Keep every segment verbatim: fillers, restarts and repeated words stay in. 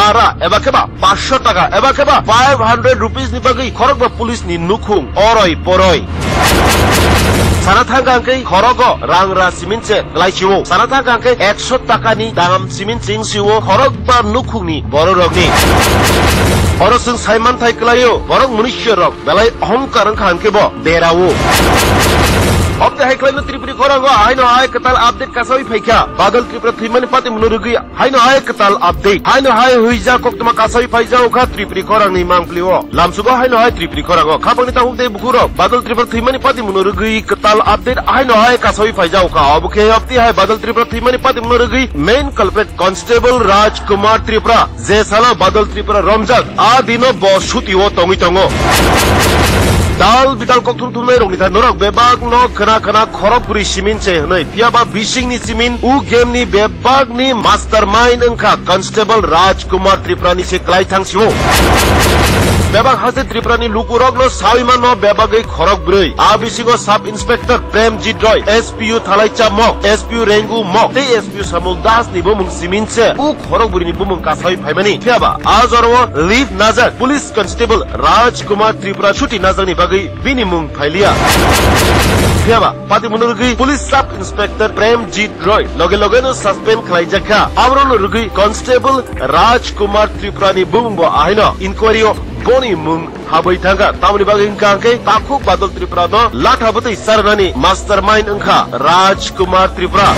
ara eba khe ba paanch sho taka eba khe ba five hundred rupees ni bagwi khorokba police ni nukhung oroi poroi. Sana thangkha hwnkhe khorogo rang ra simin se kwlai sio. Sana thangkha hwnkhe ekso taka ni dam simin ching sio khorokba nukhung ni borok rok ni. Oro chwng sai manthai kwlaio borok munisyo rok belai ohongkar wngkha hwnkhe bo derao. Obde hai khlaino Tripuri khorango haino hai kwtal update kasawi phaikha. Badal Tripura thwimani pati mano rwgwi haino hai kwtal update. Haino hai huija koktwma kasawi phaijao kha Tripuri khorangni mangpli o. Lamsugo haino hai Tripuri khorango khapangni takhuk tei bukhurok Badal Tripura thwimani pati mano rwgwi kwtal update haino hai kasawi phaijao kha. Obo khe obde hai Badal Tripura thwimani pati mano rwgwi main culprit Constable Raj Kumar Tripura. Je salo Badal Tripura romjak, a dino bo suti o tongwi tongo. Dal bidal kokthum thumnai rokni thani norok bebak no khna khna khorok bwrwi simin se hwnwi, phiya ba bising ni simin u game ni bebak ni mastermind wngkha Constable Raj Kumar Tripura ni se kwlai thang sio. Bebak haste Tripura ni luku rok no sawi mano bebagwi khorok bwrwi. A bisingo Sub Inspector Premjit Roy, S P U Thalaicha Mok, S P U Rengu Mok tei S P U Samul Das ni bumung simin se u khorok bwrwi ni bumung kasawi phaimani. Phiya ba a jorao leave najak Police Constable Raj Kumar Tripura chuti najakni bagwi bini mung phailiya. Phiya ba pati mano rwgwi Police Sub Inspector Premjit Roy loge loge no suspend khlai jakha. Abro no rwgwi Constable Raj Kumar Tripura ni bumung bo ahaino inquiry o boni mung habwi thangkha. Tamoni bagwi wngkha hwnkhe takhuk Badal Tripura no latha bwtwi charnani mastermind wngkha Raj Kumar Tripura.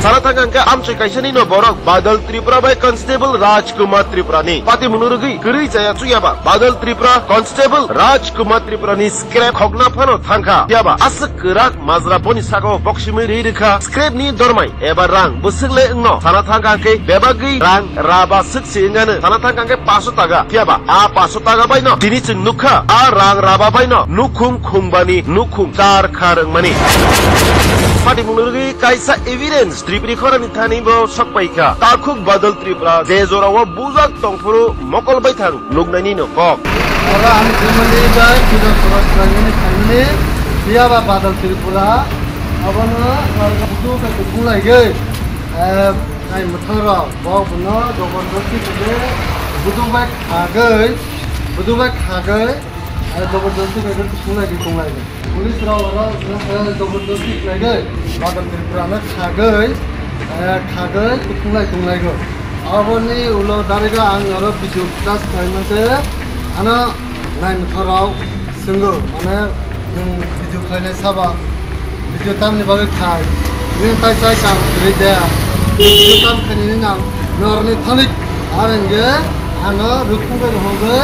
Sana thangkha hwnkhe amchoi kaisani no borok Badal Tripura bai Constable Raj Kumar Tripura ni pati mano rwgwi kwrwi chaya chuya ba Badal Tripura Constable Raj Kumar Tripura ni scrap khokna phano thangkha. Phiya ba aswk kwrak majra boni saka o boksimwi rwi rwkha scrap ni dormai eba rang bwswk le wngno sana thangkha hwnkhe bebagwi rang raba swk se wngano sana thangkha hwnkhe paso taka. Phiya ba a paso taka bai no tini chwng nukha a rang raba bai no nukhung khungbani nukhung char kha rwngmani. Pati mano rwgwi kaisa evidence Tripuri khorani thani bo sok paikha. Takhuk Badal Tripura je jorao bujak tongphuru mokol baithang nuknaini no kok. Oro ang Jumali bai Pira Surat Pranini thangni, phiya ba Badal Tripura, abono budu bai kuthung laigwi, eh, nai mwthang rok, bo bono jobordosti khe budu bai khagwi, budu bai khagwi, eh, jobordosti bai kuthung laigwi tong laigwi. Police rok oro, eh, jobordosti khlaigwi, Badal Tripura no khagwi, eh, khagwi kuthung lai tong laigo. Aboni ulo direct ang oro video flash khlai mante, ano nai mwthang rok swngo, mane, nwng video khlainai saba, video tamni bagwi khai, nwng tai chai chang kwrwi de, video tam khainani nang, norni thanik, ar hwnkhe ano rwkhungbai rohorgwi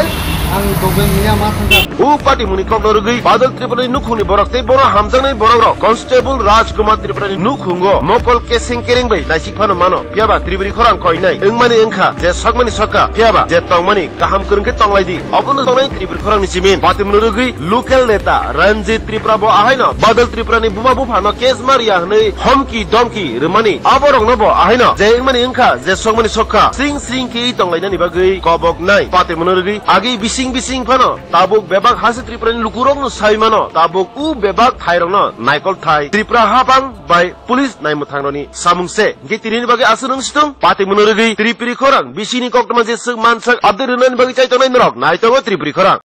ang dogwi miya ma thangkha. O pati muni kokno rwgwi Badal Tripura ni nukhungni borok tei bono hamjaknai borok rok Constable Raj Kumar Tripura ni nukhungo mokol keseng kereng bai naisik phano mano. Phiya ba Tripuri khorang koinai wngmani wngkha je sokmani sokha, phiya ba je tongmani kaham kwrwng khe tonglaidi. Obono tongnai Tripuri khorang ni simin. Pati mano rwgwi local neta Ranjit Tripura bo ahaino Badal Tripura ni buma bupha no case mariya hwnwi homki domki rwmani. Aborok no bo ahaino je wngmani wngkha je sokmani sokha sring sring khe tonglainani bagwi kobok nai. Pati mano rwgwi agi bising bising phano tabuk bebak hase Tripura ni lukurok no sai mano. Tabuk u bebak thai rok no naikol thai Tripura hapang bai police naimwthang roni samung se. Hingke tini ni bagwi aswk nung situng pati mano rwgwi Tripuri khorang bisini koktwma je swk mansak update rwnani bagwi chai tongnai norok nai tongo Tripuri khorang.